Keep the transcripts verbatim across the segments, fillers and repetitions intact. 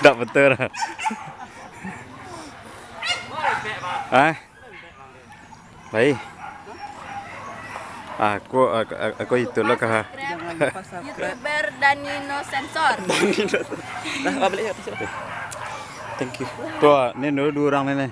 Ndak betul lah. Hah? Baik. Aku, aku, aku itu lo kah? YouTuber Danino Sensor. Nah, balik ya, sudah. Thank you. Tuh, ni dulu dua orang ni, ni.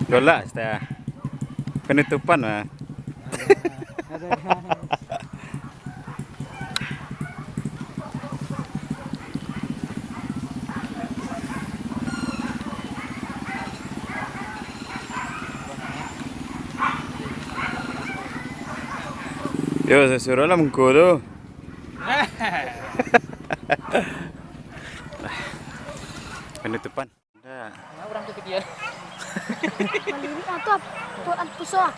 Tolak, Ustaz. Penutupan lah. Yo, sasuruh lah mungko tu. Penutupan. Ndak. Nah, urang tu kecil. Malirik ah, tu ap-, tu ap-, puso ah.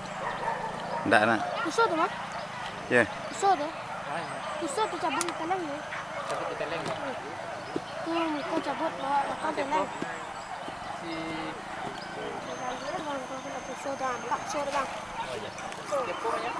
Ndak, nak. Puso tu, mah? Ya. Puso tu. Puso tu cabut di talang tu. Cabut di talang. Tu muko cabut, bawa belakang talang. Si Puso tu, ah. Nampak puso tu, bang? Oh, iya. Puso. Kepo ya?